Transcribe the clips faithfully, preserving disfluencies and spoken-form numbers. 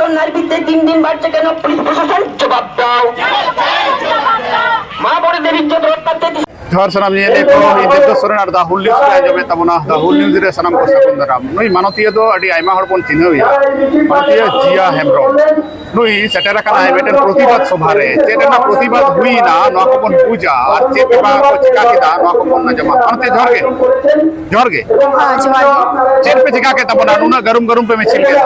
নারীতে তিন দিন বাড়ছে কেন? পুলিশ প্রশাসন জবাব দাও। মা বোনেদের ইজ্জত রক্ষার্থে। ᱡᱚᱦᱟᱨ ᱥᱟᱱᱟᱢ ᱧᱮᱧᱮᱞᱤᱭᱟᱹ ᱠᱚ, ᱤᱧ ᱫᱮᱵᱫᱟᱥ ᱥᱚᱨᱮᱱ ᱟᱨ ᱫᱟ ᱦᱩᱞ ᱱᱤᱭᱩᱡᱽ ᱯᱮ ᱟᱸᱡᱚᱢᱮᱫ ᱛᱟᱵᱚᱱᱟ᱾ ᱫᱟ ᱦᱩᱞ ᱱᱤᱭᱩᱡᱽ ᱨᱮ ᱥᱟᱱᱟᱢ ᱠᱚ ᱥᱟᱹᱜᱩᱱ ᱫᱟᱨᱟᱢ᱾ ᱱᱩᱭ ᱢᱟᱱᱚᱛᱤᱭᱟᱹ ᱫᱚ ᱟᱹᱰᱤ ᱟᱭᱢᱟ ᱦᱚᱲ ᱵᱚᱱ ᱪᱤᱱᱦᱟᱹᱣ ᱮᱭᱟ, ᱢᱟᱱᱚᱛᱤᱭᱟᱹ ᱡᱤᱭᱟ ᱦᱮᱢᱵᱨᱚᱢ᱾ ᱱᱩᱭ ᱥᱮᱴᱮᱨ ᱟᱠᱟᱱᱟᱭ ᱢᱤᱫᱴᱮᱱ ᱯᱨᱚᱛᱤᱵᱟᱫ ᱥᱚᱵᱷᱟ ᱨᱮ᱾ ᱪᱮᱫ ᱨᱮᱱᱟᱜ ᱯᱨᱚᱛᱤᱵᱟᱫ ᱦᱩᱭᱱᱟ, ᱱᱚᱣᱟ ᱠᱚᱵᱚᱱ ᱵᱩᱡᱟ, ᱟᱨ ᱪᱮᱫ ᱮ ᱵᱟᱝ ᱠᱚ ᱪᱤᱠᱟ ᱠᱮᱫᱟ, ᱱᱚᱣᱟ ᱠᱚᱵᱚᱱ ᱟᱸᱡᱚᱢᱟ᱾ ᱢᱟᱱᱚᱛᱤᱭᱟᱹ, ᱡᱚᱦᱟᱨ ᱜᱮ᱾ ᱡᱚᱦᱟᱨ ᱜᱮ᱾ ᱦᱮᱸ, ᱡᱚᱦᱟᱨ ᱜᱮ᱾ ᱪᱮᱫ ᱯᱮ ᱪᱤᱠᱟ ᱠᱮᱫ ᱛᱟᱵᱚᱱᱟ? ᱱᱩᱱᱟᱹᱜ ᱜᱟᱹᱨᱩᱢ ᱜᱟᱹᱨᱩᱢ ᱯᱮ ᱢᱤᱪᱷᱤᱞ ᱠᱮᱫᱟ᱾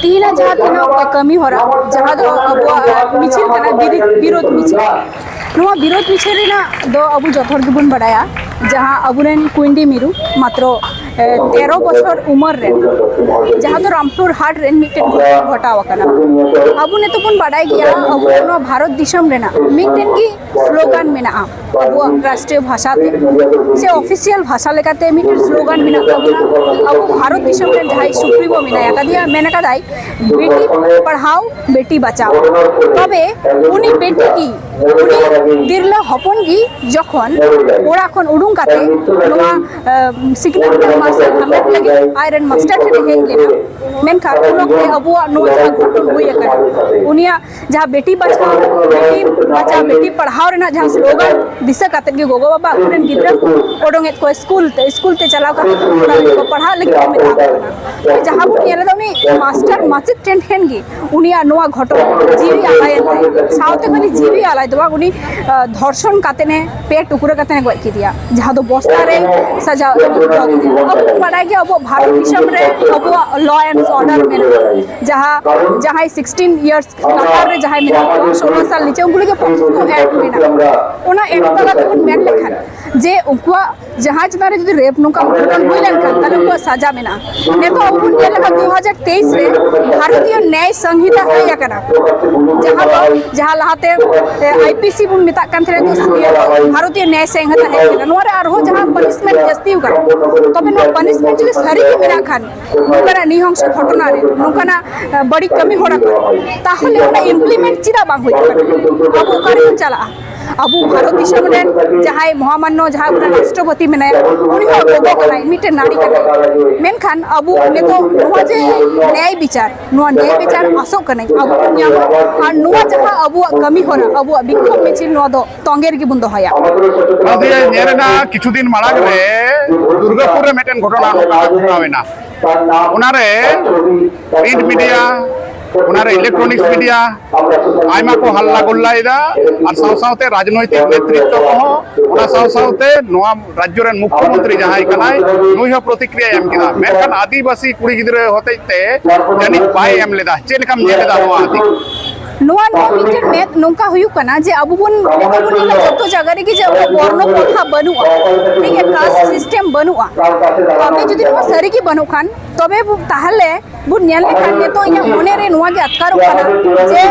ᱛᱮᱦᱮᱧᱟᱜ ᱡᱟᱦᱟᱸ ᱛᱤᱱᱟᱹᱜ ᱠᱟᱹᱢᱤ ᱦᱚᱨᱟ, ᱡᱟᱦᱟᱸ ᱫᱚ ᱟᱵᱚᱣᱟᱜ ᱢᱤᱪᱷᱤᱞ ᱠᱟᱱᱟ, ᱵᱤᱨᱤᱫ-, ᱵᱤᱨᱳᱫᱷ ᱢᱤᱪᱷᱤᱞ, ᱱᱚᱣᱟ ᱵᱤᱨᱳᱫᱷ ᱢᱤᱪᱷᱤᱞ ᱨᱮᱱᱟᱜ ᱫᱚ ᱟᱵᱚ ᱡᱚᱛᱚ ᱦᱚᱲ ᱜᱮᱵᱚᱱ ᱵᱟᱲᱟᱭᱟ, ᱡᱟᱦᱟᱸ ᱟᱵᱚᱨᱮᱱ ᱠᱩᱭᱤᱱᱰᱤ ᱢᱤᱨᱩ ᱢᱟᱛᱨᱚ, ᱮ, ᱛᱮᱨᱚ ᱵᱚᱪᱷᱚᱨ ᱩᱢᱮᱨ ᱨᱮᱱ, ᱡᱟᱦᱟᱸ ᱫᱚ ᱨᱟᱢᱯᱩᱨ ᱦᱟᱴ ᱨᱮᱱ ᱢᱤᱫᱴᱮᱱ ᱜᱷᱚᱴᱚᱱᱟ ᱜᱷᱚᱴᱟᱣ ᱟᱠᱟᱱᱟ᱾ ᱟᱵᱚ ᱱᱤᱛᱚᱜ ᱵᱚᱱ ᱵᱟᱰᱟᱭ ᱜᱮᱭᱟ, ᱟᱵᱚ ᱱᱚᱣᱟ ᱵᱷᱟᱨᱚᱛ ᱫᱤᱥᱚᱢ ᱨᱮᱱᱟᱜ ᱢᱤᱫᱴᱮᱱ ᱜᱮ ᱥᱞᱳᱜᱟᱱ ᱢᱮᱱᱟᱜᱼᱟ ᱟᱵᱚᱣᱟᱜ ᱨᱟᱥᱴᱨᱤᱭᱚ ᱵᱷᱟᱥᱟ ᱛᱮ, ᱥᱮ ᱚᱯᱷᱤᱥᱤᱭᱟᱞ ᱵᱷᱟᱥᱟ ᱞᱮᱠᱟᱛᱮ ᱢᱤᱫᱴᱮᱱ ᱥᱞᱳᱜᱟᱱ ᱢᱮᱱᱟᱜ ᱛᱟᱵᱚᱱᱟ᱾ ᱟᱵᱚ ᱵᱷᱟᱨᱚᱛ ᱫᱤᱥᱚᱢ ᱨᱮᱱ ᱡᱟᱦᱟᱸᱭ ᱥᱩᱯᱨᱤᱢᱳ ᱢᱮᱱᱟᱭ ᱟᱠᱟᱫᱮᱭᱟ, ᱢᱮᱱ ᱟᱠᱟᱫᱟᱭ, "ᱵᱮᱴᱤ ᱯᱟᱲᱦᱟᱣ, ᱵᱮᱴᱤ ᱵᱟᱪᱟᱣ᱾" ᱛᱚᱵᱮ ᱩᱱᱤ ᱵᱮᱴᱤ ᱜᱮ, ᱩᱱᱤ ᱛᱤᱨᱞᱟᱹ ᱦᱚᱯᱚᱱ ᱜᱮ ᱡᱚᱠᱷᱚᱱ ᱚᱲᱟᱜ ᱠᱷᱚᱱ ᱩᱰᱩᱝ ᱠᱟᱛᱮ ᱱᱚᱣᱟ, ᱟᱸ, ᱥᱤᱠᱷᱱᱟᱹᱛ ᱨᱮᱱᱟᱜ ᱢᱟᱨᱥᱟᱞ ᱦᱟᱢᱮᱴ ᱞᱟᱹᱜᱤᱫ ᱟᱡ ᱨᱮᱱ ᱢᱟᱥᱴᱟᱨ ᱴᱷᱮᱱ ᱦᱮᱡ ᱞᱮᱱᱟ, ᱢᱮᱱᱠᱷᱟᱱ ᱩᱱ ᱚᱠᱛᱮ ᱟᱵᱚᱣᱟᱜ ᱱᱚᱣᱟ ᱡᱟᱦᱟᱸ ᱜᱷᱚᱴᱚᱱ ᱦᱩᱭ ᱟᱠᱟᱱᱟ, ᱩᱱᱤᱭᱟᱜ ᱡᱟᱦᱟᱸ ᱵᱮᱴᱤ ᱵᱟᱪᱟᱣ, ᱵᱮᱴᱤ ᱵᱟᱪᱟᱣ, ᱵᱮᱴᱤ ᱯᱟᱲᱦᱟᱣ ᱨᱮᱱᱟᱜ ᱡᱟᱦᱟᱸ ᱥᱞᱳᱜᱟᱱ ᱫᱤᱥᱟᱹ ᱠᱟᱛᱮᱫ ᱜᱮ ᱜᱚᱜᱚ ᱵᱟᱵᱟ ᱟᱠᱚᱨᱮᱱ ᱜᱤᱫᱽᱨᱟᱹ ᱠᱚ ᱚᱰᱚᱝᱮᱫ ᱠᱚᱣᱟ ᱥᱠᱩᱞ ᱛᱮ, ᱥᱠᱩᱞ ᱛᱮ ᱪᱟᱞᱟᱣ ᱠᱟᱛᱮᱫ ᱚᱲᱟᱜ ᱨᱮᱠᱚ ᱯᱟᱲᱦᱟᱜ ᱞᱟᱹᱜᱤᱫ ᱠᱚ ᱢᱮᱛᱟ ᱠᱚ ᱠᱟᱱᱟ᱾ ᱡᱟᱦᱟᱸ ᱵᱚᱱ ᱧᱮᱞ ᱮᱫᱟ, ᱩᱱᱤ ᱢᱟᱥᱴᱟᱨ ᱢᱟᱪᱮᱫ ᱴᱷᱮᱱ ᱴᱷᱮᱱ ᱜᱮ ᱩᱱᱤᱭᱟᱜ ᱱᱚᱣᱟ ᱜᱷᱚᱴᱚᱱᱟ ᱡᱤᱣᱤ ᱟᱞᱟᱭᱮᱱ ᱛᱟᱭᱟ᱾ ᱥᱟᱶᱛᱮ ᱠᱷᱟᱹᱞᱤ ᱡᱤᱣᱤ ᱟᱞᱟᱭ ᱫᱚ ᱵᱟᱝ, ᱩᱱᱤ, ᱟᱸ, ᱫᱷᱚᱨᱥᱚᱱ ᱠᱟᱛᱮᱫ ᱮ ᱯᱮ ᱴᱩᱠᱨᱟᱹ ᱠᱟᱛᱮᱫ ᱮ ᱜᱚᱡ ᱠᱮᱫᱮᱭᱟ, ᱡᱟᱦᱟᱸ ᱫᱚ ᱵᱚᱥᱛᱟ ᱨᱮ ᱥᱟᱡᱟᱣ ᱠᱟᱛᱮᱫ ᱠᱚ ᱫᱚᱦᱚ ᱠᱮᱫᱮᱭᱟ᱾ ᱟᱵᱚ ᱵᱚᱱ ᱵᱟᱰᱟᱭ ᱜᱮᱭᱟ, ᱟᱵᱚᱣᱟᱜ ᱵᱷᱟᱨᱚᱛ ᱫᱤᱥᱚᱢ ᱨᱮ ᱟᱵᱚᱣᱟᱜ law and order ᱢᱮᱱᱟᱜᱼᱟ, ᱡᱟᱦᱟᱸ ᱡᱟᱦᱟᱸᱭ ᱥᱤᱠᱥᱴᱤᱱ ᱤᱭᱟᱨᱥ ᱞᱟᱛᱟᱨ ᱨᱮ ᱡᱟᱦᱟᱸᱭ ᱢᱮᱱᱟᱜ ᱠᱚᱣᱟ, ᱥᱳᱞᱳ ᱥᱟᱞ ᱱᱤᱪᱮ, ᱩᱱᱠᱩ ᱞᱟᱹᱜᱤᱫ ᱯᱚᱠᱥᱯᱳ ᱮᱠᱴ ᱢᱮᱱᱟᱜᱼᱟ᱾ ᱚᱱᱟ ᱮᱠᱴ ᱛᱟᱞᱟ ᱛᱮᱵᱚᱱ ᱢᱮᱱ ᱞᱮᱠᱷᱟᱱ ᱡᱮ ᱩᱱᱠᱩᱣᱟᱜ ᱡᱟᱦᱟᱸᱭ ᱪᱮᱛᱟᱱ ᱨᱮ ᱡᱩᱫᱤ ᱨᱮᱯ ᱱᱚᱝᱠᱟ ᱜᱷᱚᱴᱚᱱ ᱦᱩᱭ ᱞᱮᱱᱠᱷᱟᱱ, ᱛᱟᱦᱞᱮ ᱩᱱᱠᱩᱣᱟᱜ ᱥᱟᱡᱟ ᱢᱮᱱᱟᱜᱼᱟ᱾ ᱱᱤᱛᱚᱜ ᱟᱵᱚ ᱵᱚᱱ ᱧᱮᱞ ᱞᱮᱠᱷᱟᱱ, ᱫᱩ ᱦᱟᱡᱟᱨ ᱛᱮᱭᱤᱥ ᱨᱮ ᱵᱷᱟᱨᱚᱛᱤᱭᱚ ᱱᱭᱟᱭ ᱥᱚᱝᱦᱤᱛᱟ ᱦᱮᱡ ᱟᱠᱟᱱᱟ, ᱡᱟᱦᱟᱸ ᱫᱚ, ᱡᱟᱦᱟᱸ ᱞᱟᱦᱟᱛᱮ, ᱮ, ᱟᱭ ᱯᱤ ᱥᱤ ᱵᱚᱱ ᱢᱮᱛᱟᱜ ᱠᱟᱱ ᱛᱟᱦᱮᱸᱱᱟ, ᱫᱚ ᱥᱤ ᱟᱨ ᱵᱷᱟᱨᱚᱛᱤᱭᱚ ᱱᱭᱟᱭ ᱥᱚᱝᱦᱤᱛᱟ ᱦᱮᱡ ᱟᱠᱟᱱᱟ᱾ ᱱᱚᱣᱟ ᱨᱮ ᱟᱨᱦᱚᱸ ᱡᱟᱦᱟᱸ ᱯᱟᱱᱤᱥᱢᱮᱱᱴ ᱡᱟᱹᱥᱛᱤ ᱟᱠᱟᱱᱟ, ᱛᱚᱵᱮ ᱱᱚᱣᱟ ᱯᱟᱱᱤᱥᱢᱮᱱᱴ ᱡᱩᱫᱤ ᱥᱟᱹᱨᱤ ᱜᱮ ᱢᱮᱱᱟᱜ ᱠᱷᱟᱱ, ᱱᱚᱝᱠᱟᱱᱟᱜ ᱱᱤᱦᱚᱝᱥᱚ ᱜᱷᱚᱴᱚᱱᱟ ᱨᱮ, ᱱᱚᱝᱠᱟᱱᱟᱜ, ᱮ, ᱵᱟᱹᱲᱤᱡ ᱠᱟᱹᱢᱤ ᱦᱚᱨᱟ ᱠᱚ, ᱛᱟᱦᱚᱞᱮ ᱚᱱᱟ ᱤᱢᱯᱞᱤᱢᱮᱱᱴ ᱪᱮᱫᱟᱜ ᱵᱟᱝ ᱦᱩᱭᱩᱜ ᱠᱟᱱᱟ? ᱟᱵᱚ ᱚᱠᱟ ᱨᱮᱵᱚᱱ ᱪᱟᱞᱟᱜᱼᱟ? ᱟᱵᱚ ᱵᱷᱟᱨᱚᱛ ᱫᱤᱥᱚᱢ ᱨᱮᱱ ᱡᱟᱦᱟᱸᱭ ᱢᱚᱦᱟᱢᱟᱱᱱᱚ, ᱡᱟᱦᱟᱸ ᱟᱵᱚᱨᱮᱱ ᱨᱟᱥᱴᱨᱚᱯᱚᱛᱤ ᱢᱮᱱᱟᱭᱟ, ᱩᱱᱤ ᱦᱚᱸ ᱜᱚᱜᱚ ᱠᱟᱱᱟᱭ, ᱢᱤᱫᱴᱮᱱ ᱱᱟᱨᱤ ᱠᱟᱱᱟᱭ᱾ ᱢᱮᱱᱠᱷᱟᱱ ᱟᱵᱚ ᱱᱤᱛᱚᱜ ᱱᱚᱣᱟ ᱡᱮ ᱱᱮᱭᱟᱭ ᱵᱤᱪᱟᱨ, ᱱᱚᱣᱟ ᱱᱮᱭᱟᱭ ᱵᱤᱪᱟᱨ ᱟᱥᱚᱜ ᱠᱟᱹᱱᱟᱹᱧ ᱟᱵᱚ ᱵᱚᱱ ᱧᱟᱢᱟ᱾ ᱟᱨ ᱱᱚᱣᱟ ᱡᱟᱦᱟᱸ ᱟᱵᱚᱣᱟᱜ ᱠᱟᱹᱢᱤ ᱦᱚᱨᱟ, ᱟᱵᱚᱣᱟᱜ ᱵᱤᱠᱠᱷᱳᱵ ᱢᱤᱪᱷᱤᱞ, ᱱᱚᱣᱟ ᱫᱚ ᱛᱚᱸᱜᱮ ᱨᱮᱜᱮ ᱵᱚᱱ ᱫᱚᱦᱚᱭᱟ᱾ ᱚᱱᱟ ᱫᱤᱭᱮ ᱧᱮᱞ ᱮᱱᱟ, ᱠᱤᱪᱷᱩ ᱫᱤᱱ ᱢᱟᱲᱟᱝ ᱨᱮ ᱫᱩᱨᱜᱟᱯᱩᱨ ᱨᱮ ᱢᱤᱫᱴᱮᱱ ᱜᱷᱚᱴᱚᱱᱟ ᱱᱚᱝᱠᱟ ᱜᱷᱚᱴᱟᱣ ᱮᱱᱟ᱾ ᱚᱱᱟᱨᱮ ᱯᱨᱤᱱᱴ ᱢᱤᱰᱤᱭᱟ, ᱚᱱᱟᱨᱮ ᱤᱞᱮᱠᱴᱨᱚᱱᱤᱠᱥ ᱢᱤᱰᱤᱭᱟ ᱟᱭᱢᱟ ᱠᱚ ᱦᱟᱞᱞᱟ ᱜᱚᱞᱞᱟᱭᱮᱫᱟ, ᱟᱨ ᱥᱟᱶ ᱥᱟᱶᱛᱮ ᱨᱟᱡᱽᱱᱳᱭᱛᱤᱠ ᱱᱮᱛᱨᱤᱛᱵ ᱠᱚᱦᱚᱸ, ᱚᱱᱟ ᱥᱟᱶ ᱥᱟᱶᱛᱮ ᱱᱚᱣᱟ ᱨᱟᱡᱽᱡᱚ ᱨᱮᱱ ᱢᱩᱠᱷᱭᱚᱢᱚᱱᱛᱨᱤ ᱡᱟᱦᱟᱸᱭ ᱠᱟᱱᱟᱭ, ᱱᱩᱭ ᱦᱚᱸ ᱯᱨᱚᱛᱤᱠᱨᱤᱭᱟᱭ ᱮᱢ ᱠᱮᱫᱟ᱾ ᱢᱮᱱᱠᱷᱟᱱ ᱟᱹᱫᱤᱵᱟᱹᱥᱤ ᱠᱩᱲᱤ ᱜᱤᱫᱽᱨᱟᱹ ᱦᱚᱛᱮᱡ ᱛᱮ ᱡᱟᱹᱱᱤᱡ ᱵᱟᱭ ᱮᱢ ᱞᱮᱫᱟ᱾ ᱪᱮᱫ ᱞᱮᱠᱟᱢ ᱧᱮᱞ ᱮᱫᱟ ᱱᱚᱣᱟ ᱤᱫᱤ? ᱱᱚᱣᱟ, ᱱᱚᱣᱟ ᱢᱤᱫᱴᱮᱱ ᱢᱮᱫ ᱱᱚᱝᱠᱟ ᱦᱩᱭᱩᱜ ᱠᱟᱱᱟ ᱡᱮ ᱟᱵᱚ ᱵᱚᱱ, ᱱᱤᱛᱚᱜ ᱵᱚᱱ ᱧᱮᱞᱟ ᱡᱚᱛᱚ ᱡᱟᱭᱜᱟ ᱨᱮᱜᱮ ᱡᱮ ᱟᱵᱚ ᱵᱚᱨᱱᱚ ᱯᱨᱚᱛᱷᱟ ᱵᱟᱹᱱᱩᱜᱼᱟ, ᱴᱷᱤᱠ ᱜᱮᱭᱟ, ᱠᱟᱥᱴ ᱥᱤᱥᱴᱮᱢ ᱵᱟᱹᱱᱩᱜᱼᱟ᱾ ᱛᱚᱵᱮ ᱡᱩᱫᱤ ᱱᱚᱣᱟ ᱥᱟᱹᱨᱤ ᱜᱮ ᱵᱟᱹᱱᱩᱜ ᱠᱷᱟᱱ, ᱛᱚᱵᱮ ᱵᱚ-, ᱛᱟᱦᱚᱞᱮ ᱵᱚᱱ ᱧᱮᱞ ᱞᱮᱠᱷᱟᱱ ᱱᱤᱛᱚᱜ ᱤᱧᱟᱹᱜ ᱢᱚᱱᱮ ᱨᱮ ᱱᱚᱣᱟ ᱜᱮ ᱟᱴᱠᱟᱨᱚᱜ ᱠᱟᱱᱟ ᱡᱮ,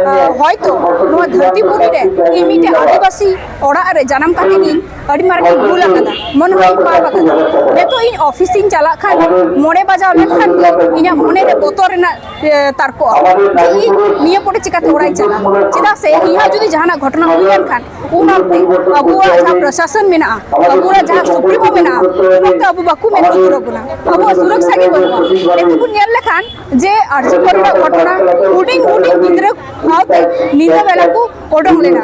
ᱟᱸ, ᱦᱚᱭᱛᱚ ᱱᱚᱣᱟ ᱫᱷᱟᱹᱨᱛᱤ ᱯᱩᱨᱤ ᱨᱮ ᱤᱧ ᱢᱤᱫᱴᱮᱱ ᱟᱹᱫᱤᱵᱟᱹᱥᱤ ᱚᱲᱟᱜ ᱨᱮ ᱡᱟᱱᱟᱢ ᱠᱟᱛᱮ ᱤᱧ ᱟᱹᱰᱤ ᱢᱟᱨᱟᱝ ᱤᱧ ᱵᱷᱩᱞ ᱟᱠᱟᱫᱟ, ᱢᱚᱱᱮ ᱦᱚᱸ ᱤᱧ ᱯᱟᱯ ᱟᱠᱟᱫᱟ᱾ ᱱᱤᱛᱚᱜ ᱤᱧ ᱚᱯᱷᱤᱥ ᱤᱧ ᱪᱟᱞᱟᱜ ᱠᱷᱟᱱ ᱢᱚᱬᱮ ᱵᱟᱡᱟᱣ ᱞᱮᱱᱠᱷᱟᱱ ᱜᱮ ᱤᱧᱟᱹᱜ ᱢᱚᱱᱮ ᱨᱮ ᱵᱚᱛᱚᱨ ᱨᱮᱱᱟᱜ, ᱮ, ᱛᱟᱨᱠᱚᱜᱼᱟ ᱡᱮ ᱤᱧ ᱱᱤᱭᱟᱹ ᱯᱚᱨᱮ ᱪᱤᱠᱟᱹᱛᱮ ᱚᱲᱟᱜ ᱤᱧ ᱪᱟᱞᱟᱜᱼᱟ᱾ ᱪᱮᱫᱟᱜ ᱥᱮ ᱤᱧᱟᱹᱜ ᱡᱩᱫᱤ ᱡᱟᱦᱟᱱᱟᱜ ᱜᱷᱚᱴᱚᱱᱟ ᱦᱩᱭ ᱞᱮᱱᱠᱷᱟᱱ, ᱩᱱ ᱚᱠᱛᱮ ᱟᱵᱚᱣᱟᱜ ᱡᱟᱦᱟᱸ ᱯᱨᱚᱥᱟᱥᱚᱱ ᱢᱮᱱᱟᱜᱼᱟ, ᱟᱵᱚᱣᱟᱜ ᱡᱟᱦᱟᱸ ᱥᱩᱯᱨᱤᱢᱳ ᱢᱮᱱᱟᱜᱼᱟ, ᱩᱱ ᱚᱠᱛᱮ ᱟᱵᱚ ᱵᱟᱠᱚ ᱢᱮᱱ ᱦᱚᱪᱚ ᱵᱚᱱᱟ, ᱟᱵᱚᱣᱟᱜ ᱥᱩᱨᱚᱠᱥᱟ ᱜᱮ ᱵᱟᱹᱱᱩᱜᱼᱟ᱾ ᱱᱤᱛᱚᱜ ᱵᱚᱱ ᱧᱮᱞ ᱞᱮᱠᱷᱟᱱ ᱡᱮ ᱟᱨ ᱡᱤ ᱠᱚᱨ ᱨᱮᱱᱟᱜ ᱜᱷᱚᱴᱚᱱᱟ, ᱦᱩᱰᱤᱧ ᱦᱩᱰᱤᱧ ᱜᱤᱫᱽᱨᱟᱹ ᱥᱟᱶᱛᱮ ᱧᱤᱫᱟᱹ ᱵᱮᱲᱟ ᱠᱚ ᱚᱰᱚᱝ ᱞᱮᱱᱟ,